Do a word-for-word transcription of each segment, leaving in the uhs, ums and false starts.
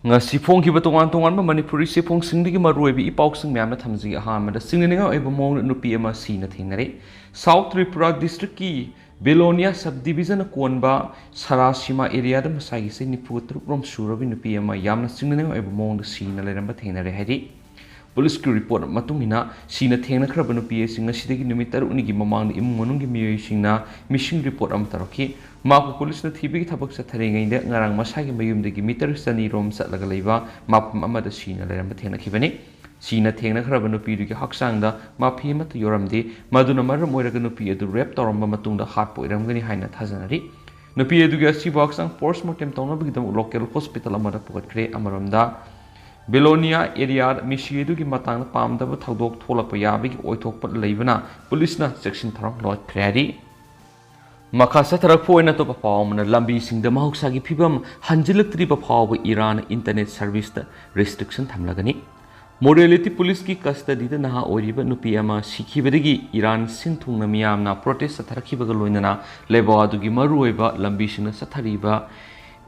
ꯉꯁꯤ ꯐꯣꯡꯈꯤꯕ ꯇꯣꯉꯥꯟ ꯇꯣꯉꯥꯟꯕ ꯃꯅꯤꯄꯨꯔꯤ ꯆꯦꯐꯣꯡꯁꯤꯡꯗꯒꯤ ꯃꯔꯨꯑꯣꯏꯕ ꯏ ꯄꯥꯎꯁꯤꯡ ꯃꯌꯥꯝꯅ ꯊꯝꯖꯒꯦ꯫ ꯑꯍꯥꯟꯕꯗ, ꯆꯤꯡꯅꯅꯤꯡꯉꯥꯏ ꯑꯣꯏꯕ ꯃꯑꯣꯡꯗ ꯅꯨꯄꯤ ꯑꯃ ꯁꯤꯅ ꯊꯦꯡꯅꯔꯦ꯫ ꯁꯥꯎꯠ ꯇ꯭ꯔꯤꯄꯨꯔꯥ ꯗꯤꯁꯇ꯭ꯔꯤꯛꯀꯤ ꯕꯦꯂꯣꯅꯤꯌꯥ ꯁꯕ ꯗꯤꯕꯤꯖꯟꯅ ꯀꯣꯟꯕ ꯁꯔꯥꯁꯤꯃꯥ ꯑꯦꯔꯤꯌꯥꯗ ꯃꯁꯥꯒꯤ ꯆꯍꯤ ꯅꯤꯐꯨ ꯇꯔꯨꯛ ꯔꯣꯝ ꯁꯨꯔꯕꯤ ꯅꯨꯄꯤ ꯑꯃ ꯌꯥꯝꯅ ꯆꯤꯡꯅꯅꯤꯡꯉꯥꯏ ꯑꯣꯏꯕ ꯃꯑꯣꯡꯗ ꯁꯤꯅ ꯂꯩꯔꯝꯕ ꯊꯦꯡꯅꯔꯦ ꯍꯥꯏꯔꯤ꯫ ꯄꯨꯂꯤꯁꯀꯤ ꯔꯤꯄꯣꯔꯠ ꯃꯇꯨꯡ ꯏꯟꯅ, ꯁꯤꯅ ꯊꯦꯡꯅꯈ꯭ꯔꯕ ꯅꯨꯄꯤ ꯑꯁꯤ ꯉꯁꯤꯗꯒꯤ ꯅꯨꯃꯤꯠ ꯇꯔꯨꯛꯅꯤꯒꯤ ꯃꯃꯥꯡꯗ ꯏꯃꯨꯡ ꯃꯅꯨꯡꯒꯤ ꯃꯤꯑꯣꯏꯁꯤꯡꯅ ꯃꯤꯁꯤꯡ ꯔꯤꯄꯣꯔꯠ ꯑꯃ ꯇꯧꯔꯛꯈꯤ꯫ ꯃꯍꯥꯛꯄꯨ ꯄꯨꯂꯤꯁꯅ ꯊꯤꯕꯒꯤ ꯊꯕꯛ ꯆꯠꯊꯔꯤꯉꯩꯗ ꯉꯔꯥꯡ ꯃꯁꯥꯒꯤ ꯃꯌꯨꯝꯗꯒꯤ ꯃꯤꯇꯔ ꯆꯅꯤ ꯔꯣꯝ ꯆꯠꯂꯒ ꯂꯩꯕ ꯃꯐꯝ ꯑꯃꯗ ꯁꯤꯅ ꯂꯩꯔꯝꯕ ꯊꯦꯡꯅꯈꯤꯕꯅꯤ꯫ ꯁꯤꯅ ꯊꯦꯡꯅꯈ꯭ꯔꯕ ꯅꯨꯄꯤꯗꯨꯒꯤ ꯍꯛꯆꯥꯡꯗ ꯃꯐꯤ ꯑꯃꯠꯇ ꯌꯥꯎꯔꯝꯗꯦ꯫ ꯃꯗꯨꯅ ꯃꯔꯝ ꯑꯣꯏꯔꯒ ꯅꯨꯄꯤ ꯑꯗꯨ ꯔꯦꯞ ꯇꯧꯔꯝꯕ ꯃꯇꯨꯡꯗ ꯍꯥꯠꯄ ꯑꯣꯏꯔꯝꯒꯅꯤ ꯍꯥꯏꯅ ꯊꯥꯖꯅꯔꯤ꯫ ꯅꯨꯄꯤ ꯑꯗꯨꯒꯤ ꯑꯁꯤꯕꯨ ꯍꯛꯆꯥꯡ ꯄꯣꯁꯃꯣꯔꯇꯦꯝ ꯇꯧꯅꯕꯒꯤꯗꯃꯛ ꯂꯣꯀꯦꯜ ꯍꯣꯁꯄꯤꯇꯥꯜ ꯑꯃꯗ ꯄꯨꯈꯠꯈ꯭ꯔꯦ꯫ ꯑꯃꯔꯣꯝꯗ, ꯕꯦꯂꯣꯅꯤꯌꯥ ꯑꯦꯔꯤꯌꯥ ꯃꯤꯁꯤ ꯑꯗꯨꯒꯤ ꯃꯇꯥꯡꯗ ꯄꯥꯝꯗꯕ ꯊꯧꯗꯣꯛ ꯊꯣꯛꯂꯛꯄ ꯌꯥꯕꯒꯤ ꯑꯣꯏꯊꯣꯛꯄ ꯂꯩꯕꯅ ꯄꯨꯂꯤꯁꯅ ꯆꯦꯛꯁꯤꯟ ꯊꯧꯔꯥꯡ ꯂꯧꯈꯠꯈ꯭ꯔꯦ ꯍꯥꯏꯔꯤ꯫ ꯃꯈꯥ ꯆꯠꯊꯔꯛꯄ ꯑꯣꯏꯅ ꯑꯇꯣꯞꯄ ꯄꯥꯎ ꯑꯃꯅ, ꯂꯝꯕꯤꯁꯤꯡꯗ ꯃꯍꯧꯁꯥꯒꯤ ꯐꯤꯕꯝ ꯍꯟꯖꯤꯜꯂꯛꯇ꯭ꯔꯤꯕ ꯐꯥꯎꯕ ꯏꯔꯥꯟ ꯏꯟꯇꯔꯅꯦꯠ ꯁꯔꯚꯤꯁꯇ ꯔꯦꯁꯇ꯭ꯔꯤꯛꯁꯟ ꯊꯝꯂꯒꯅꯤ꯫ ꯃꯣꯔꯦꯂꯤꯇꯤ ꯄꯨꯂꯤꯁꯀꯤ ꯀꯁꯇꯗꯤꯗ ꯅꯍꯥ ꯑꯣꯏꯔꯤꯕ ꯅꯨꯄꯤ ꯑꯃ ꯁꯤꯈꯤꯕꯗꯒꯤ ꯏꯔꯥꯟ ꯁꯤꯟ ꯊꯨꯡꯅ ꯃꯤꯌꯥꯝꯅ ꯄ꯭ꯔꯣꯇꯦꯁ ꯆꯠꯊꯔꯛꯈꯤꯕꯒ ꯂꯣꯏꯅꯅ ꯂꯩꯕꯥꯛ ꯑꯗꯨꯒꯤ ꯃꯔꯨꯑꯣꯏꯕ ꯂꯝꯕꯤꯁꯤꯡꯅ ꯆꯠꯊꯔꯤꯕ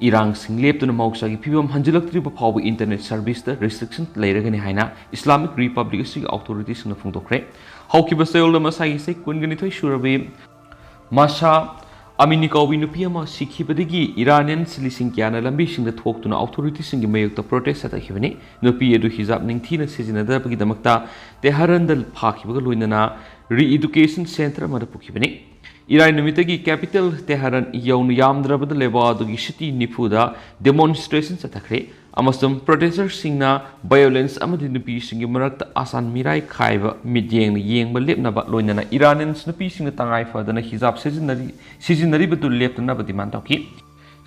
ꯏꯔꯥꯡꯁꯤꯡ ꯂꯦꯞꯇꯨꯅ ꯃꯍꯧꯁꯥꯒꯤ ꯐꯤꯕꯝ ꯍꯟꯖꯤꯜꯂꯛꯇ꯭ꯔꯤꯕ ꯐꯥꯎꯕ ꯏꯟꯇꯔꯅꯦꯠ ꯁꯔꯚꯤꯁꯇ ꯔꯦꯁꯇ꯭ꯔꯤꯛꯁꯟ ꯂꯩꯔꯒꯅꯤ ꯍꯥꯏꯅ ꯏꯁꯂꯥꯃꯤꯛ ꯔꯤꯄꯕ꯭ꯂꯤꯛ ꯑꯁꯤꯒꯤ ꯑꯣꯊꯣꯔꯤꯇꯤꯁꯤꯡꯅ ꯐꯣꯡꯗꯣꯛꯈ꯭ꯔꯦ꯫ ꯍꯧꯈꯤꯕ ꯆꯌꯣꯜꯗ ꯃꯁꯥꯒꯤ ꯆꯍꯤ ꯀꯨꯟꯒ ꯅꯤꯊꯣꯏ ꯁꯨꯔꯕꯤ ꯃꯁꯥ ꯑꯃꯤꯅꯤ ꯀꯧꯕꯤ ꯅꯨꯄꯤ ꯑꯃ ꯁꯤꯈꯤꯕꯗꯒꯤ ꯏꯔꯥꯅꯤꯌꯟꯁ ꯂꯤꯁꯤꯡ ꯀꯌꯥꯅ ꯂꯝꯕꯤꯁꯤꯡꯗ ꯊꯣꯛꯇꯨꯅ ꯑꯣꯊꯣꯔꯤꯇꯤꯁꯤꯡꯒꯤ ꯃꯥꯌꯣꯛꯇ ꯄ꯭ꯔꯣꯇꯦꯁ ꯆꯠꯊꯈꯤꯕꯅꯤ꯫ ꯅꯨꯄꯤ ꯑꯗꯨ ꯍꯤꯖꯥꯕ ꯅꯤꯡꯊꯤꯅ ꯁꯤꯖꯤꯟꯅꯗꯕꯒꯤꯗꯃꯛꯇ ꯇꯦꯍꯔꯥꯟꯗ ꯐꯥꯈꯤꯕꯒ ꯂꯣꯏꯅꯅ ꯔꯤꯏꯗꯨꯀꯦꯁꯟ ꯁꯦꯟꯇꯔ ꯑꯃꯗ ꯄꯨꯈꯤꯕꯅꯤ꯫ ꯏꯔꯥꯏ ꯅꯨꯃꯤꯠꯇꯒꯤ ꯀꯦꯄꯤꯇꯦꯜ ꯇꯦꯍꯔꯥꯟ ꯌꯧꯅ ꯌꯥꯝꯗ꯭ꯔꯕꯗ ꯂꯩꯕꯥꯛ ꯑꯗꯨꯒꯤ ꯁꯤꯇꯤ ꯅꯤꯐꯨꯗ ꯗꯦꯃꯣꯟꯁꯇ꯭ꯔꯦꯁꯟ ꯆꯠꯊꯈ꯭ꯔꯦ꯫ ꯑꯃꯁꯨꯡ ꯄ꯭ꯔꯣꯇꯦꯁꯇꯔꯁꯤꯡꯅ ꯚꯥꯏꯑꯣꯂꯦꯟꯁ ꯑꯃꯗꯤ ꯅꯨꯄꯤꯁꯤꯡꯒꯤ ꯃꯔꯛꯇ ꯑꯁꯥꯟ ꯃꯤꯔꯥꯏ ꯈꯥꯏꯕ ꯃꯤꯠꯌꯦꯡꯅ ꯌꯦꯡꯕ ꯂꯦꯞꯅꯕ, ꯂꯣꯏꯅꯅ ꯏꯔꯥꯅꯤꯌꯟꯁ ꯅꯨꯄꯤꯁꯤꯡꯅ ꯇꯉꯥꯏ ꯐꯗꯅ ꯍꯤꯖꯥꯕ ꯁꯤꯖꯤꯟꯅꯔꯤ-, ꯁꯤꯖꯤꯟꯅꯔꯤꯕꯗꯨ ꯂꯦꯞꯇꯅꯕ ꯗꯤꯃꯥꯟ ꯇꯧꯈꯤ꯫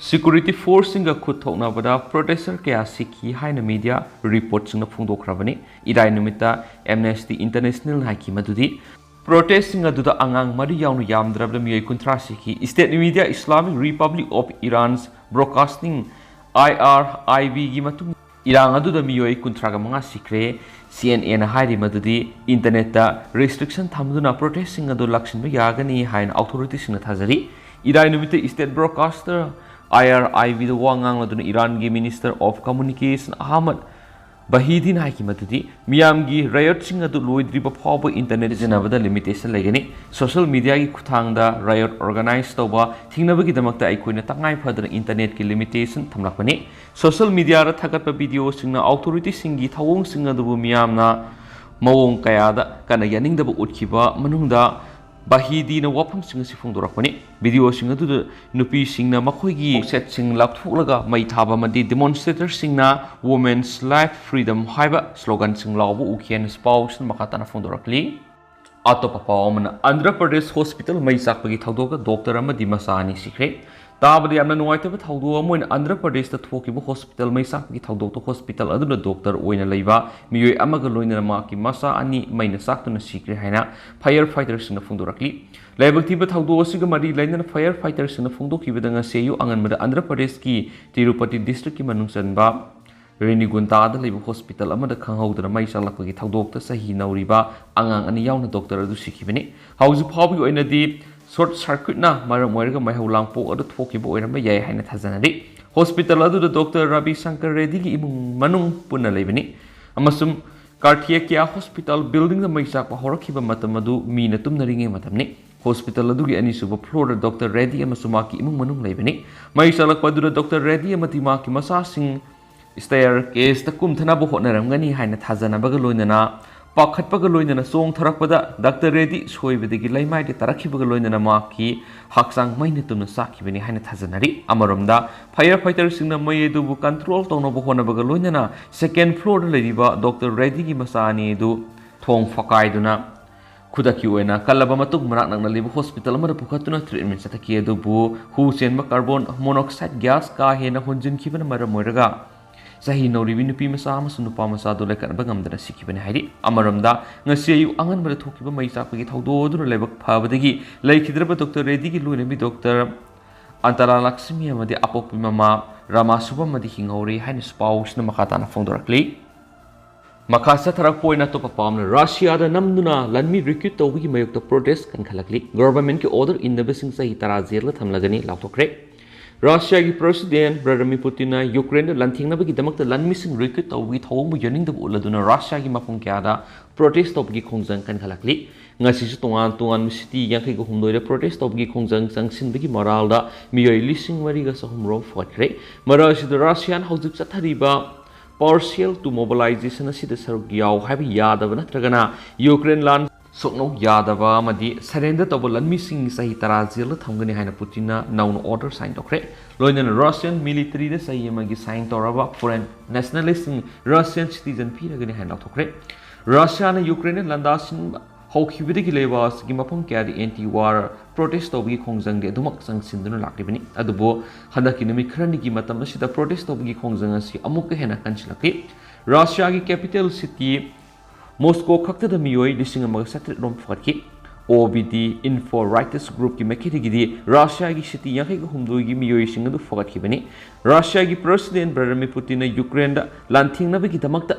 ꯁꯦꯀ꯭ꯌꯨꯔꯤꯇꯤ ꯐꯣꯔꯁꯁꯤꯡꯒ ꯈꯨꯠ ꯊꯣꯛꯅꯕꯗ ꯄ꯭ꯔꯣꯇꯦꯁꯇꯔ ꯀꯌꯥ ꯁꯤꯈꯤ ꯍꯥꯏꯅ ꯃꯤꯗꯤꯌꯥ ꯔꯤꯄꯣꯔꯠꯁꯤꯡꯅ ꯐꯣꯡꯗꯣꯛꯈ꯭ꯔꯕꯅꯤ꯫ ꯏꯔꯥꯏ ꯅꯨꯃꯤꯠꯇ ꯑꯦꯝꯅꯦꯁꯇꯤ ꯏꯟꯇꯔꯅꯦꯁꯅꯦꯜꯅ ꯍꯥꯏꯈꯤ ꯃꯗꯨꯗꯤ ꯄ꯭ꯔꯣꯇꯦꯁꯁꯤꯡ ꯑꯗꯨꯗ ꯑꯉꯥꯡ ꯃꯔꯤ ꯌꯥꯎꯅ ꯌꯥꯝꯗ꯭ꯔꯕꯗ ꯃꯤꯑꯣꯏ ꯀꯨꯟꯊ꯭ꯔꯥ ꯁꯤꯈꯤ꯫ State media Islamic republic of Iran broadcasting, I R I ꯕꯤꯒꯤ ꯃꯇꯨꯡ ꯏꯔꯥꯡ ꯑꯗꯨꯗ ꯃꯤꯑꯣꯏ ꯀꯨꯟꯊ꯭ꯔꯥꯒ ꯃꯉꯥ ꯁꯤꯈ꯭ꯔꯦ꯫ ꯁꯤ ꯑꯦꯟ ꯑꯦꯅ ꯍꯥꯏꯔꯤ ꯃꯗꯨꯗꯤ ꯏꯟꯇꯔꯅꯦꯠꯇ ꯔꯦꯁꯇ꯭ꯔꯤꯛꯁꯟ ꯊꯝꯗꯨꯅ ꯄ꯭ꯔꯣꯇꯦꯁꯁꯤꯡ ꯑꯗꯨ ꯂꯥꯛꯁꯤꯟꯕ ꯌꯥꯒꯅꯤ ꯍꯥꯏꯅ ꯑꯣꯊꯣꯔꯤꯇꯤꯁꯤꯡꯅ ꯊꯥꯖꯔꯤ꯫ ꯏꯔꯥꯏ ꯅꯨꯃꯤꯠꯇ ꯏꯁꯇꯦꯠ ꯕ꯭ꯔꯣꯗꯀꯥꯁꯇꯔ ꯑꯥꯏ ꯑꯥꯔ ꯑꯥꯏ ꯕꯤꯗ ꯋꯥ ꯉꯥꯡꯂꯗꯨꯅ ꯏꯔꯥꯟꯒꯤ Minister of Communication ꯑꯍꯃꯗ ꯕꯍꯤꯗꯤꯅ ꯍꯥꯏꯈꯤ ꯃꯗꯨꯗꯤ ꯃꯤꯌꯥꯝꯒꯤ riotꯁꯤꯡ ꯑꯗꯨ ꯂꯣꯏꯗ꯭ꯔꯤꯕ ꯐꯥꯎꯕ internet ꯁꯤꯖꯤꯟꯅꯕꯗ limitation ꯂꯩꯒꯅꯤ꯫ Social mediaꯒꯤ ꯈꯨꯠꯊꯥꯡꯗ riot organize ꯇꯧꯕ ꯊꯤꯡꯅꯕꯒꯤꯗꯃꯛꯇ ꯑꯩꯈꯣꯏꯅ ꯇꯉꯥꯏ ꯐꯗꯅ internetꯀꯤ limitation ꯊꯝꯂꯛꯄꯅꯤ꯫ Social mediaꯗ ꯊꯥꯒꯠꯄ videoꯁꯤꯡꯅ authorityꯁꯤꯡꯒꯤ ꯊꯧꯑꯣꯡꯁꯤꯡ ꯑꯗꯨꯕꯨ ꯃꯤꯌꯥꯝꯅ ꯃꯑꯣꯡ ꯀꯌꯥꯗ ꯀꯟꯅ ꯌꯥꯅꯤꯡꯗꯕ ꯎꯠꯈꯤꯕ ꯃꯅꯨꯡꯗ ꯕꯍꯤꯗꯤꯅ ꯋꯥꯐꯝꯁꯤꯡ ꯑꯁꯤ ꯐꯣꯡꯗꯣꯔꯛꯄꯅꯤ꯫ Videoꯁꯤꯡ ꯑꯗꯨꯗ ꯅꯨꯄꯤꯁꯤꯡꯅ ꯃꯈꯣꯏꯒꯤ ꯁꯦꯠꯁꯤꯡ ꯂꯥꯞꯊꯣꯛꯂꯒ ꯃꯩ ꯊꯥꯕ ꯑꯃꯗꯤ demonstratorꯁꯤꯡꯅ Women's Life Freedom ꯍꯥꯏꯕ sloganꯁꯤꯡ ꯂꯥꯎꯕ ꯎꯈꯤ ꯍꯥꯏꯅ ꯄꯥꯎꯁꯤꯡ ꯃꯈꯥ ꯇꯥꯅ ꯐꯣꯡꯗꯣꯔꯛꯂꯤ꯫ ꯑꯇꯣꯞꯄ ꯄꯥꯎ ꯑꯃꯅ, ꯑꯟꯙ꯭ꯔ ꯄ꯭ꯔꯗꯦꯁ hospital ꯃꯩ ꯆꯥꯛꯄꯒꯤ ꯊꯧꯗꯣꯛꯇ doctor ꯑꯃꯗꯤ ꯃꯆꯥ ꯑꯅꯤ ꯁꯤꯈ꯭ꯔꯦ꯫ ꯇꯥꯕꯗ ꯌꯥꯝꯅ ꯅꯨꯡꯉꯥꯏꯇꯕ ꯊꯧꯗꯣꯛ ꯑꯃ ꯑꯣꯏꯅ ꯑꯟꯙ꯭ꯔ ꯄ꯭ꯔꯗꯦꯁꯇ ꯊꯣꯛꯈꯤꯕ hospital ꯃꯩ ꯆꯥꯛꯄꯒꯤ ꯊꯧꯗꯣꯛꯇ hospital ꯑꯗꯨꯗ doctor ꯑꯣꯏꯅ ꯂꯩꯕ ꯃꯤꯑꯣꯏ ꯑꯃꯒ ꯂꯣꯏꯅꯅ ꯃꯍꯥꯛꯀꯤ ꯃꯆꯥ ꯑꯅꯤ ꯃꯩꯅ ꯆꯥꯛꯇꯨꯅ ꯁꯤꯈ꯭ꯔꯦ ꯍꯥꯏꯅ fire fighterꯁꯤꯡꯅ ꯐꯣꯡꯗꯣꯔꯛꯂꯤ꯫ ꯂꯥꯏꯕꯛ ꯊꯤꯕ ꯊꯧꯗꯣꯛ ꯑꯁꯤꯒ ꯃꯔꯤ ꯂꯩꯅꯅ fire fighterꯁꯤꯡꯅ ꯐꯣꯡꯗꯣꯛꯈꯤꯕꯗ ꯉꯁꯤ ꯑꯌꯨꯛ ꯑꯉꯟꯕꯗ ꯑꯟꯙ꯭ꯔ ꯄ꯭ꯔꯗꯦꯁꯀꯤ ꯇꯤꯔꯨꯄꯇꯤ districtꯀꯤ ꯃꯅꯨꯡ ꯆꯟꯕ ꯔꯦꯅꯤꯒꯨꯟꯇꯥꯗ ꯂꯩꯕ hospital ꯑꯃꯗ ꯈꯪꯍꯧꯗꯅ ꯃꯩ ꯆꯥꯛꯂꯛꯄꯒꯤ ꯊꯧꯗꯣꯛꯇ ꯆꯍꯤ ꯅꯧꯔꯤꯕ ꯑꯉꯥꯡ ꯑꯅꯤ ꯌꯥꯎꯅ doctor ꯑꯗꯨ ꯁꯤꯈꯤꯕꯅꯤ꯫ ꯍꯧꯖꯤꯛ ꯐꯥꯎꯕꯒꯤ ꯑꯣꯏꯅꯗꯤ short circuitꯅ ꯃꯔꯝ ꯑꯣꯏꯔꯒ ꯃꯩꯍꯧ ꯂꯥꯡꯄꯣꯛ ꯑꯗꯨ ꯊꯣꯛꯈꯤꯕ ꯑꯣꯏꯔꯝꯕ ꯌꯥꯏ ꯍꯥꯏꯅ ꯊꯥꯖꯅꯔꯤ꯫ Hospital ꯑꯗꯨꯗ doctor ꯔꯕꯤ ꯁꯪꯀꯔ ꯔꯦꯗꯤꯒꯤ ꯏꯃꯨꯡ ꯃꯅꯨꯡ ꯄꯨꯟꯅ ꯂꯩꯕꯅꯤ ꯑꯃꯁꯨꯡ Karthikeya Hospital buildingꯗ ꯃꯩ ꯆꯥꯛꯄ ꯍꯧꯔꯛꯈꯤꯕ ꯃꯇꯝ ꯑꯗꯨ ꯃꯤꯅ ꯇꯨꯝꯅꯔꯤꯉꯩ ꯃꯇꯝꯅꯤ꯫ Hospital ꯑꯗꯨꯒꯤ ꯑꯅꯤꯁꯨꯕ floorꯗ doctor ꯔꯦꯗꯤ ꯑꯃꯁꯨꯡ ꯃꯍꯥꯛꯀꯤ ꯏꯃꯨꯡ ꯃꯅꯨꯡ ꯂꯩꯕꯅꯤ꯫ ꯃꯩ ꯆꯥꯛꯂꯛꯄ ꯑꯗꯨꯗ doctor ꯔꯦꯗꯤ ꯑꯃꯗꯤ ꯃꯍꯥꯛꯀꯤ ꯃꯆꯥꯁꯤꯡ staircaseꯇ ꯀꯨꯝꯊꯅꯕ ꯍꯣꯠꯅꯔꯝꯒꯅꯤ ꯍꯥꯏꯅ ꯊꯥꯖꯅꯕꯒ ꯂꯣꯏꯅꯅ ꯄꯥꯈꯠꯄꯒ ꯂꯣꯏꯅꯅ ꯆꯣꯡꯊꯔꯛꯄꯗ doctor ꯔꯦꯗꯤ ꯁꯣꯏꯕꯗꯒꯤ ꯂꯩꯃꯥꯏꯗ ꯇꯥꯔꯛꯈꯤꯕꯒ ꯂꯣꯏꯅꯅ ꯃꯍꯥꯛꯀꯤ ꯍꯛꯆꯥꯡ ꯃꯩꯅ ꯇꯨꯝꯅ ꯆꯥꯛꯈꯤꯕꯅꯤ ꯍꯥꯏꯅ ꯊꯥꯖꯅꯔꯤ꯫ ꯑꯃꯔꯣꯝꯗ fire fighterꯁꯤꯡꯅ ꯃꯩ ꯑꯗꯨꯕꯨ control ꯇꯧꯅꯕ ꯍꯣꯠꯅꯕꯒ ꯂꯣꯏꯅꯅ second floorꯗ ꯂꯩꯔꯤꯕ doctor ꯔꯦꯗꯤꯒꯤ ꯃꯆꯥ ꯑꯅꯤ ꯑꯗꯨ ꯊꯣꯡ ꯐꯀꯥꯏꯗꯨꯅ ꯈꯨꯗꯛꯀꯤ ꯑꯣꯏꯅ ꯀꯜꯂꯕ ꯃꯇꯨꯡ ꯃꯅꯥꯛ ꯅꯛꯅ ꯂꯩꯕ hospital ꯑꯃꯗ ꯄꯨꯈꯠꯇꯨꯅ treatment ꯆꯠꯊꯈꯤ꯫ ꯑꯗꯨꯕꯨ ꯍꯨ ꯆꯦꯟꯕ carbon monoxide gas ꯀꯥ ꯍꯦꯟꯅ ꯍꯣꯟꯖꯤꯟꯈꯤꯕꯅ ꯃꯔꯝ ꯑꯣꯏꯔꯒ ꯆꯍꯤ ꯅꯧꯔꯤꯕꯤ ꯅꯨꯄꯤ ꯃꯆꯥ ꯑꯃꯁꯨꯡ ꯅꯨꯄꯥ ꯃꯆꯥꯗꯨ ꯂꯥꯏꯀꯠꯅꯕ ꯉꯝꯗꯅ ꯁꯤꯈꯤꯕꯅꯤ ꯍꯥꯏꯔꯤ꯫ ꯑꯃꯔꯣꯝꯗ ꯉꯁꯤ ꯑꯌꯨꯛ ꯑꯉꯟꯕꯗ ꯊꯣꯛꯈꯤꯕ ꯃꯩ ꯆꯥꯛꯄꯒꯤ ꯊꯧꯗꯣꯛ ꯑꯗꯨꯅ ꯂꯥꯏꯕꯛ ꯐꯕꯗꯒꯤ ꯂꯩꯈꯤꯗ꯭ꯔꯕ doctor ꯔꯦꯗꯤꯒꯤ ꯂꯣꯏꯅꯕꯤ doctor ꯑꯟꯇꯔꯥ ꯂꯛꯁꯃꯤ ꯑꯃꯗꯤ ꯑꯄꯣꯛꯄꯤ ꯃꯃꯥ ꯔꯃꯥ ꯁꯨꯕꯝ ꯑꯃꯗꯤ ꯍꯤꯡꯍꯧꯔꯤ ꯍꯥꯏꯅꯁꯨ ꯄꯥꯎꯁꯤꯅ ꯃꯈꯥ ꯇꯥꯅ ꯐꯣꯡꯗꯣꯔꯛꯂꯤ꯫ ꯃꯈꯥ ꯆꯠꯊꯔꯛꯄ ꯑꯣꯏꯅ ꯑꯇꯣꯞꯄ ꯄꯥꯎ ꯑꯃꯅ, ꯔꯁꯤꯌꯥꯗ ꯅꯝꯗꯨꯅ ꯂꯥꯟꯃꯤ recruit ꯇꯧꯕꯒꯤ ꯃꯥꯌꯣꯛꯇ protest ꯀꯟꯈꯠꯂꯛꯂꯤ꯫ Governmentꯀꯤ order ꯏꯟꯗꯕꯁꯤꯡ ꯆꯍꯤ ꯇꯔꯥ ꯖꯦꯜꯗ ꯊꯝꯂꯒꯅꯤ ꯂꯥꯎꯊꯣꯛꯈ꯭ꯔꯦ꯫ ꯔꯁꯤꯌꯥꯒꯤ ꯄ꯭ꯔꯁꯤꯗꯦꯟ ꯚ꯭ꯂꯥꯗꯤꯃꯤꯔ ꯄꯨꯇꯤꯟꯅ ꯌꯨꯀ꯭ꯔꯦꯟꯗ ꯂꯥꯟꯊꯦꯡꯅꯕꯒꯤꯗꯃꯛꯇ ꯂꯥꯟꯃꯤꯁꯤꯡ ꯔꯤꯀ꯭ꯔꯨꯠ ꯇꯧꯕꯒꯤ ꯊꯧꯑꯣꯡꯕꯨ ꯌꯥꯅꯤꯡꯗꯕ ꯎꯠꯂꯗꯨꯅ ꯔꯁꯤꯌꯥꯒꯤ ꯃꯐꯝ ꯀꯌꯥꯗ ꯄ꯭ꯔꯣꯇꯦꯁ ꯇꯧꯕꯒꯤ ꯈꯣꯡꯖꯪ ꯀꯟꯈꯠꯂꯛꯂꯤ꯫ ꯉꯁꯤꯁꯨ ꯇꯣꯉꯥꯟ ꯇꯣꯉꯥꯟꯕ ꯁꯤꯇꯤ ꯌꯥꯡꯈꯩꯒ ꯍꯨꯝꯗꯣꯏꯗ ꯄ꯭ꯔꯣꯇꯦꯁ ꯇꯧꯕꯒꯤ ꯈꯣꯡꯖꯪ ꯆꯪꯁꯤꯟꯕꯒꯤ ꯃꯔꯥꯜꯗ ꯃꯤꯑꯣꯏ ꯂꯤꯁꯤꯡ ꯃꯔꯤꯒ ꯆꯍꯨꯝ ꯔꯣꯝ ꯐꯒꯠꯈ꯭ꯔꯦ꯫ ꯃꯔꯛ ꯑꯁꯤꯗ ꯔꯁꯤꯌꯥꯅ ꯍꯧꯖꯤꯛ ꯆꯠꯊꯔꯤꯕ Partial to mobilization ꯑꯁꯤꯗ ꯁꯔꯨꯛ ꯌꯥꯎ ꯍꯥꯏꯕ ꯌꯥꯗꯕ ꯅꯠꯇ꯭ꯔꯒꯅ ꯌꯨꯀ꯭ꯔꯦꯟ ꯂꯥꯟ ꯁꯣꯛꯅꯧ ꯌꯥꯗꯕ ꯑꯃꯗꯤ surrender ꯇꯧꯕ ꯂꯥꯟꯃꯤꯁꯤꯡꯒꯤ ꯆꯍꯤ ꯇꯔꯥ ꯖꯦꯜꯗ ꯊꯝꯒꯅꯤ ꯍꯥꯏꯅ ꯄꯨꯇꯤꯟꯅ ꯅꯧꯅ order sign ꯇꯧꯈ꯭ꯔꯦ꯫ ꯂꯣꯏꯅꯅ Russian military ꯗ ꯆꯍꯤ ꯑꯃꯒꯤ sign ꯇꯧꯔꯕ foreign nationalist ꯁꯤꯡ Russian citizen ꯄꯤꯔꯒꯅꯤ ꯍꯥꯏꯅ ꯂꯥꯎꯊꯣꯛꯈ꯭ꯔꯦ꯫ ꯔꯁꯤꯌꯥꯅ ꯌꯨꯀ꯭ꯔꯦꯟꯗ ꯂꯥꯟꯗꯥꯁꯤꯟꯕ ꯍꯧꯈꯤꯕꯗꯒꯤ ꯂꯩꯕꯥꯛ ꯑꯁꯤꯒꯤ ꯃꯐꯝ ꯀꯌꯥꯗ anti war protest ꯇꯧꯕꯒꯤ ꯈꯣꯡꯖꯪꯗꯤ ꯑꯗꯨꯃꯛ ꯆꯪꯁꯤꯟꯗꯨꯅ ꯂꯥꯛꯂꯤꯕꯅꯤ꯫ ꯑꯗꯨꯕꯨ ꯍꯟꯗꯛꯀꯤ ꯅꯨꯃꯤꯠ ꯈꯔꯅꯤꯒꯤ ꯃꯇꯝ ꯑꯁꯤꯗ protest ꯇꯧꯕꯒꯤ ꯈꯣꯡꯖꯪ ꯑꯁꯤ ꯑꯃꯨꯛꯀ ꯍꯦꯟꯅ ꯀꯟꯁꯤꯜꯂꯛꯈꯤ꯫ ꯔꯁꯤꯌꯥꯒꯤ capital city ꯃꯣꯁꯀꯣ ꯈꯛꯇꯗ ꯃꯤꯑꯣꯏ ꯂꯤꯁꯤꯡ ꯑꯃꯒ ꯆꯥꯇ꯭ꯔꯦꯠ ꯔꯣꯝ ꯐꯒꯠꯈꯤ꯫ OVD Info Reuters group ꯀꯤ ꯃꯥꯏꯀꯩꯗꯒꯤꯗꯤ ꯔꯁꯤꯌꯥꯒꯤ ꯁꯤꯇꯤ ꯌꯥꯡꯈꯩꯒ ꯍꯨꯝꯗꯣꯏꯒꯤ ꯃꯤꯑꯣꯏꯁꯤꯡ ꯑꯗꯨ ꯐꯒꯠꯈꯤꯕꯅꯤ꯫ ꯔꯁꯤꯌꯥꯒꯤ ꯄ꯭ꯔꯁꯤꯗꯦꯟ ꯚ꯭ꯂꯥꯗꯤꯃꯤꯔ ꯄꯨꯇꯤꯟꯅ ꯌꯨꯀ꯭ꯔꯦꯟꯗ ꯂꯥꯟꯊꯦꯡꯅꯕꯒꯤꯗꯃꯛꯇ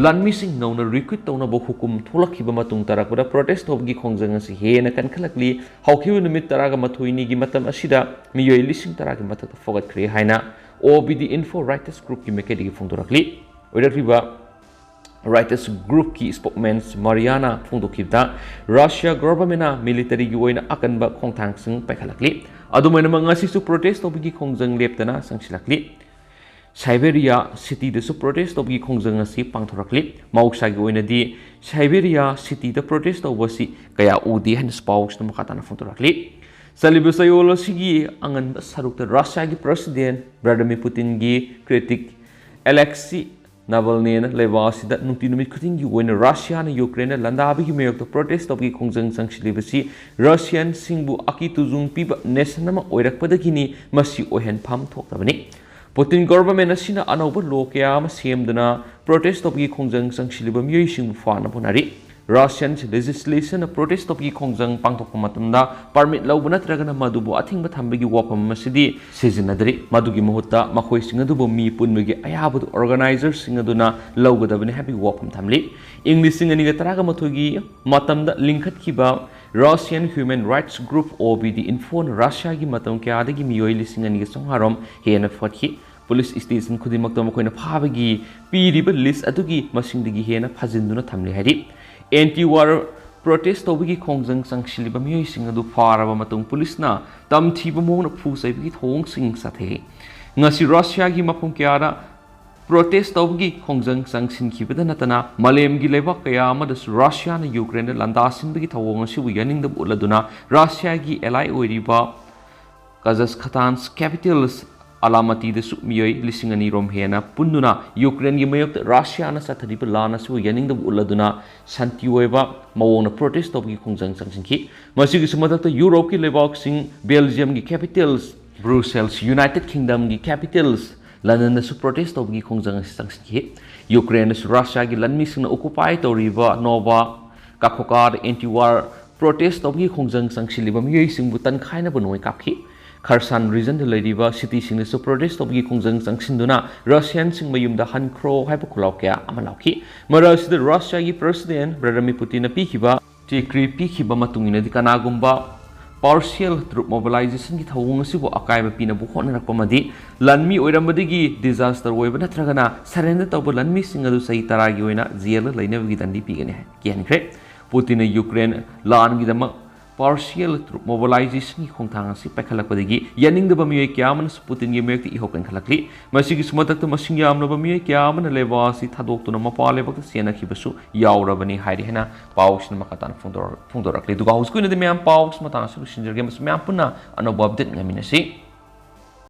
ꯂꯥꯟꯃꯤꯁꯤꯡ ꯅꯧꯅ ꯔꯤꯀ꯭ꯔꯨꯠ ꯇꯧꯅꯕ ꯍꯨꯀꯨꯝ ꯊꯣꯛꯂꯛꯈꯤꯕ ꯃꯇꯨꯡ ꯇꯥꯔꯛꯄꯗ ꯄ꯭ꯔꯣꯇꯦꯁ ꯇꯧꯕꯒꯤ ꯈꯣꯡꯖꯪ ꯑꯁꯤ ꯍꯦꯟꯅ ꯀꯟꯈꯠꯂꯛꯂꯤ꯫ ꯍꯧꯈꯤꯕ ꯅꯨꯃꯤꯠ ꯇꯔꯥꯒ ꯃꯥꯊꯣꯏꯅꯤꯒꯤ ꯃꯇꯝ ꯑꯁꯤꯗ ꯃꯤꯑꯣꯏ ꯂꯤꯁꯤꯡ ꯇꯔꯥꯒꯤ ꯃꯊꯛꯇ ꯐꯒꯠꯈ꯭ꯔꯦ ꯍꯥꯏꯅ OVD Info Reuters group ꯀꯤ ꯃꯥꯏꯀꯩꯗꯒꯤ ꯐꯣꯡꯗꯣꯔꯛꯂꯤ꯫ ꯑꯣꯏꯔꯛꯂꯤꯕ Reuters group ꯀꯤ spokesman ꯃꯥꯔꯤꯌꯥꯅ ꯐꯣꯡꯗꯣꯛꯈꯤꯕꯗ, ꯔꯁꯤꯌꯥ government ꯅ military ꯒꯤ ꯑꯣꯏꯅ ꯑꯀꯟꯕ ꯈꯣꯡꯊꯥꯡꯁꯤꯡ ꯄꯥꯏꯈꯠꯂꯛꯂꯤ꯫ ꯑꯗꯨꯝ ꯑꯣꯏꯅꯃꯛ, ꯉꯁꯤꯁꯨ ꯄ꯭ꯔꯣꯇꯦꯁ ꯇꯧꯕꯒꯤ ꯈꯣꯡꯖꯪ ꯂꯦꯞꯇꯅ ꯆꯪꯁꯤꯜꯂꯛꯂꯤ꯫ ꯁꯥꯏꯕꯦꯔꯤꯌꯥ ꯁꯤꯇꯤꯗꯁꯨ ꯄ꯭ꯔꯣꯇꯦꯁ ꯇꯧꯕꯒꯤ ꯈꯣꯡꯖꯪ ꯑꯁꯤ ꯄꯥꯡꯊꯣꯔꯛꯂꯤ꯫ ꯃꯍꯧꯁꯥꯒꯤ ꯑꯣꯏꯅꯗꯤ ꯁꯥꯏꯕꯦꯔꯤꯌꯥ ꯁꯤꯇꯤꯗ ꯄ꯭ꯔꯣꯇꯦꯁ ꯇꯧꯕ ꯑꯁꯤ ꯀꯌꯥ ꯎꯗꯦ ꯍꯥꯏꯅ ꯄꯥꯎꯁꯤꯗ ꯃꯈꯥ ꯇꯥꯅ ꯐꯣꯡꯗꯣꯔꯛꯂꯤ꯫ ꯆꯠꯂꯤꯕ ꯆꯌꯣꯜ ꯑꯁꯤꯒꯤ ꯑꯉꯟꯕ ꯁꯔꯨꯛꯇ ꯔꯁꯤꯌꯥꯒꯤ ꯄ꯭ꯔꯁꯤꯗꯦꯟ ꯚ꯭ꯂꯥꯗꯤꯃꯤꯔ ꯄꯨꯇꯤꯟꯒꯤ critic ꯑꯦꯂꯦꯛꯁꯤ ꯅꯥꯚꯥꯜꯅꯦꯅ ꯂꯩꯕꯥꯛ ꯑꯁꯤꯗ ꯅꯨꯡꯇꯤ ꯅꯨꯃꯤꯠ ꯈꯨꯗꯤꯡꯒꯤ ꯑꯣꯏꯅ ꯔꯁꯤꯌꯥꯅ ꯌꯨꯀ꯭ꯔꯦꯟꯗ ꯂꯥꯟꯗꯥꯕꯒꯤ ꯃꯥꯌꯣꯛꯇ ꯄ꯭ꯔꯣꯇꯦꯁ ꯇꯧꯕꯒꯤ ꯈꯣꯡꯖꯪ ꯆꯪꯁꯤꯜꯂꯤꯕꯁꯤ ꯔꯁꯤꯌꯥꯟꯁꯤꯡꯕꯨ ꯑꯀꯤ ꯇꯨꯖꯨꯡ ꯄꯤꯕ nation ꯑꯃ ꯑꯣꯏꯔꯛꯄꯗꯒꯤꯅꯤ꯫ ꯃꯁꯤ ꯑꯣꯏꯍꯟꯐꯝ ꯊꯣꯛꯇꯕꯅꯤ꯫ ꯄꯨꯇꯤꯟ government ꯑꯁꯤꯅ ꯑꯅꯧꯕ law ꯀꯌꯥ ꯑꯃ ꯁꯦꯝꯗꯨꯅ ꯄ꯭ꯔꯣꯇꯦꯁ ꯇꯧꯕꯒꯤ ꯈꯣꯡꯖꯪ ꯆꯪꯁꯤꯜꯂꯤꯕ ꯃꯤꯑꯣꯏꯁꯤꯡꯕꯨ ꯐꯥꯅꯕ ꯍꯣꯠꯅꯔꯤ꯫ Russian legislation ꯅ ꯄ꯭ꯔꯣꯇꯦꯁ ꯇꯧꯕꯒꯤ ꯈꯣꯡꯖꯪ ꯄꯥꯡꯊꯣꯛꯄ ꯃꯇꯝꯗ permit ꯂꯧꯕ ꯅꯠꯇ꯭ꯔꯒꯅ ꯃꯗꯨꯕꯨ ꯑꯊꯤꯡꯕ ꯊꯝꯕꯒꯤ ꯋꯥꯐꯝ ꯑꯁꯤꯗꯤ ꯁꯤꯖꯤꯟꯅꯗ꯭ꯔꯤ꯫ ꯃꯗꯨꯒꯤ ꯃꯍꯨꯠꯇ ꯃꯈꯣꯏꯁꯤꯡ ꯑꯗꯨꯕꯨ ꯃꯤ ꯄꯨꯟꯕꯒꯤ ꯑꯌꯥꯕꯗꯨ organizer ꯁꯤꯡ ꯑꯗꯨꯅ ꯂꯧꯒꯗꯕꯅꯤ ꯍꯥꯏꯕꯒꯤ ꯋꯥꯐꯝ ꯊꯝꯂꯤ꯫ ꯏꯪ ꯂꯤꯁꯤꯡ ꯑꯅꯤꯒ ꯇꯔꯥꯒ ꯃꯥꯊꯣꯏꯒꯤ ꯃꯇꯝꯗ ꯂꯤꯡꯈꯠꯈꯤꯕ Russian Human Rights Group, O B D Info-ꯅ ꯔꯁꯤꯌꯥꯒꯤ ꯃꯇꯝ ꯀꯌꯥꯗꯒꯤ ꯃꯤꯑꯣꯏ ꯂꯤꯁꯤꯡ ꯑꯅꯤꯒ ꯆꯥꯝꯃꯉꯥ ꯔꯣꯝ ꯍꯦꯟꯅ ꯐꯣꯠꯈꯤ꯫ ꯄꯨꯂꯤꯁ ꯁ꯭ꯇꯦꯁꯟ ꯈꯨꯗꯤꯡꯃꯛꯇ ꯃꯈꯣꯏꯅ ꯐꯥꯕꯒꯤ ꯄꯤꯔꯤꯕ ꯂꯤꯁ ꯑꯗꯨꯒꯤ ꯃꯁꯤꯡꯗꯒꯤ ꯍꯦꯟꯅ ꯐꯥꯖꯤꯟꯗꯨꯅ ꯊꯝꯂꯤ ꯍꯥꯏꯔꯤ꯫ ꯑꯦꯟꯇꯤ ꯋꯥꯔ ꯄ꯭ꯔꯣꯇꯦꯁ ꯇꯧꯕꯒꯤ ꯈꯣꯡꯖꯪ ꯆꯪꯁꯤꯜꯂꯤꯕ ꯃꯤꯑꯣꯏꯁꯤꯡ ꯑꯗꯨ ꯐꯥꯔꯕ ꯃꯇꯨꯡ ꯄꯨꯂꯤꯁꯅ ꯇꯝꯊꯤꯕ ꯃꯑꯣꯡꯗ ꯐꯨ ꯆꯩꯕꯒꯤ ꯊꯧꯑꯣꯡꯁꯤꯡ ꯆꯠꯊꯩ꯫ ꯉꯁꯤ ꯔꯁꯤꯌꯥꯒꯤ ꯃꯐꯝ ꯀꯌꯥꯗ ꯄ꯭ꯔꯣꯇꯦꯁ ꯇꯧꯕꯒꯤ ꯈꯣꯡꯖꯪ ꯆꯪꯁꯤꯟꯈꯤꯕꯗ ꯅꯠꯇꯅ ꯃꯥꯂꯦꯝꯒꯤ ꯂꯩꯕꯥꯛ ꯀꯌꯥ ꯑꯃꯗꯁꯨ ꯔꯁꯤꯌꯥꯅ ꯌꯨꯀ꯭ꯔꯦꯟꯗ ꯂꯥꯟꯗꯥꯁꯤꯟꯕꯒꯤ ꯊꯧꯑꯣꯡ ꯑꯁꯤꯕꯨ ꯌꯥꯅꯤꯡꯗꯕ ꯎꯠꯂꯗꯨꯅ ꯔꯁꯤꯌꯥꯒꯤ ꯑꯦꯂꯥꯏ ꯑꯣꯏꯔꯤꯕ ꯀꯖꯥꯈꯁꯇꯥꯟ ꯀꯦꯄꯤꯇꯦꯜꯁ ꯑꯂꯥꯃꯇꯤꯗꯁꯨ ꯃꯤꯑꯣꯏ ꯂꯤꯁꯤꯡ ꯑꯅꯤ ꯔꯣꯝ ꯍꯦꯟꯅ ꯄꯨꯟꯗꯨꯅ ꯌꯨꯀ꯭ꯔꯦꯟꯒꯤ ꯃꯥꯌꯣꯛꯇ ꯔꯁꯤꯌꯥꯅ ꯆꯠꯊꯔꯤꯕ ꯂꯥꯟ ꯑꯁꯤꯕꯨ ꯌꯥꯅꯤꯡꯗꯕ ꯎꯠꯂꯗꯨꯅ ꯁꯥꯟꯇꯤ ꯑꯣꯏꯕ ꯃꯑꯣꯡꯗ ꯄ꯭ꯔꯣꯇꯦꯁ ꯇꯧꯕꯒꯤ ꯈꯣꯡꯖꯪ ꯆꯪꯁꯤꯟꯈꯤ꯫ ꯃꯁꯤꯒꯤꯁꯨ ꯃꯊꯛꯇ ꯌꯨꯔꯣꯞꯀꯤ ꯂꯩꯕꯥꯛꯁꯤꯡ, ꯕꯦꯜꯖꯤꯌꯝꯒꯤ ꯀꯦꯄꯤꯇꯦꯜꯁ ꯕ꯭ꯔꯨꯁꯦꯜꯁ, ꯌꯨꯅꯥꯏꯇꯦꯗ ꯀꯤꯡꯗꯝꯒꯤ ꯀꯦꯄꯤꯇꯦꯜꯁ ꯂꯟꯗꯟꯗꯁꯨ ꯄ꯭ꯔꯣꯇꯦꯁ ꯇꯧꯕꯒꯤ ꯈꯣꯡꯖꯪ ꯑꯁꯤ ꯆꯪꯁꯤꯟꯈꯤ꯫ ꯌꯨꯀ꯭ꯔꯦꯟꯗꯁꯨ ꯔꯁꯤꯌꯥꯒꯤ ꯂꯥꯟꯃꯤꯁꯤꯡꯅ ꯑꯣꯀꯨꯄꯥꯏ ꯇꯧꯔꯤꯕ ꯅꯣꯚꯥ ꯀꯥꯈꯣꯀꯥꯗ ꯑꯦꯟꯇꯤ ꯋꯥꯔ ꯄ꯭ꯔꯣꯇꯦꯁ ꯇꯧꯕꯒꯤ ꯈꯣꯡꯖꯪ ꯆꯪꯁꯤꯜꯂꯤꯕ ꯃꯤꯑꯣꯏꯁꯤꯡꯕꯨ ꯇꯟꯈꯥꯏꯅꯕ ꯅꯣꯡꯃꯩ ꯀꯥꯞꯈꯤ꯫ ꯈꯔꯁꯥꯟ ꯔꯤꯖꯟꯗ ꯂꯩꯔꯤꯕ ꯁꯤꯇꯤꯁꯤꯡꯗꯁꯨ ꯄ꯭ꯔꯣꯇꯦꯁ ꯇꯧꯕꯒꯤ ꯈꯣꯡꯖꯪ ꯆꯪꯁꯤꯟꯗꯨꯅ ꯔꯁꯤꯌꯟꯁꯤꯡ ꯃꯌꯨꯝꯗ ꯍꯟꯈ꯭ꯔꯣ ꯍꯥꯏꯕ ꯈꯣꯜꯂꯥꯎ ꯀꯌꯥ ꯑꯃ ꯂꯥꯎꯈꯤ꯫ ꯃꯔꯛ ꯑꯁꯤꯗ ꯔꯁꯤꯌꯥꯒꯤ ꯄ꯭ꯔꯦꯁꯤꯗꯦꯟ ꯚ꯭ꯂꯥꯗꯤꯃꯤꯔ ꯄꯨꯇꯤꯟꯅ ꯄꯤꯈꯤꯕ ꯗꯤꯀ꯭ꯔꯤ ꯄꯤꯈꯤꯕ ꯃꯇꯨꯡ ꯏꯟꯅꯗꯤ ꯀꯅꯥꯒꯨꯝꯕ partial troop mobilizationꯒꯤ ꯊꯧꯑꯣꯡ ꯑꯁꯤꯕꯨ ꯑꯀꯥꯏꯕ ꯄꯤꯅꯕ ꯍꯣꯠꯅꯔꯛꯄ ꯑꯃꯗꯤ ꯂꯥꯟꯃꯤ ꯑꯣꯏꯔꯝꯕꯗꯒꯤ disaster ꯑꯣꯏꯕ ꯅꯠꯇ꯭ꯔꯒꯅ surrender ꯇꯧꯕ ꯂꯥꯟꯃꯤꯁꯤꯡ ꯑꯗꯨ ꯆꯍꯤ ꯇꯔꯥꯒꯤ ꯑꯣꯏꯅ ꯖꯦꯜꯗ ꯂꯩꯅꯕꯒꯤ ꯗꯟꯗꯤ ꯄꯤꯒꯅꯤ ꯍꯥꯏ ꯀꯤꯍꯟꯈ꯭ꯔꯦ꯫ ꯄꯨꯇꯤꯟꯅ ꯌꯨꯀ꯭ꯔꯦꯟ ꯂꯥꯟꯒꯤꯗꯃꯛ partial troop mobilizationꯒꯤ ꯈꯣꯡꯊꯥꯡ ꯑꯁꯤ ꯄꯥꯏꯈꯠꯂꯛꯄꯗꯒꯤ ꯌꯥꯅꯤꯡꯗꯕ ꯃꯤꯑꯣꯏ ꯀꯌꯥ ꯑꯃꯅꯁꯨ ꯄꯨꯇꯤꯟꯒꯤ ꯃꯥꯌꯣꯛꯇ ꯏꯍꯧ ꯀꯟꯈꯠꯂꯛꯂꯤ꯫ ꯃꯁꯤꯒꯤꯁꯨ ꯃꯊꯛꯇ ꯃꯁꯤꯡ ꯌꯥꯝꯂꯕ ꯃꯤꯑꯣꯏ ꯀꯌꯥ ꯑꯃꯅ ꯂꯩꯕꯥꯛ ꯑꯁꯤ ꯊꯥꯗꯣꯛꯇꯨꯅ ꯃꯄꯥꯟ ꯂꯩꯕꯥꯛꯇ ꯆꯦꯟꯅꯈꯤꯕꯁꯨ ꯌꯥꯎꯔꯕꯅꯤ ꯍꯥꯏꯔꯤ ꯍꯥꯏꯅ ꯄꯥꯎꯁꯤꯅ ꯃꯈꯥ ꯇꯥꯅ ꯐꯣꯡꯗꯣꯔꯛ-, ꯐꯣꯡꯗꯣꯔꯛꯂꯤ꯫ ꯑꯗꯨꯒ ꯍꯧꯖꯤꯛꯀꯤ ꯑꯣꯏꯅꯗꯤ ꯃꯌꯥꯝ ꯄꯥꯎꯁꯤ ꯃꯇꯥꯡ ꯑꯁꯤꯗ ꯂꯣꯏꯁꯤꯟꯖꯔꯒꯦ꯫ ꯃꯁꯤ ꯃꯌꯥꯝ ꯄꯨꯟꯅ ꯑꯅꯧꯕ update ꯉꯥꯏꯃꯤꯟꯅꯁꯤ꯫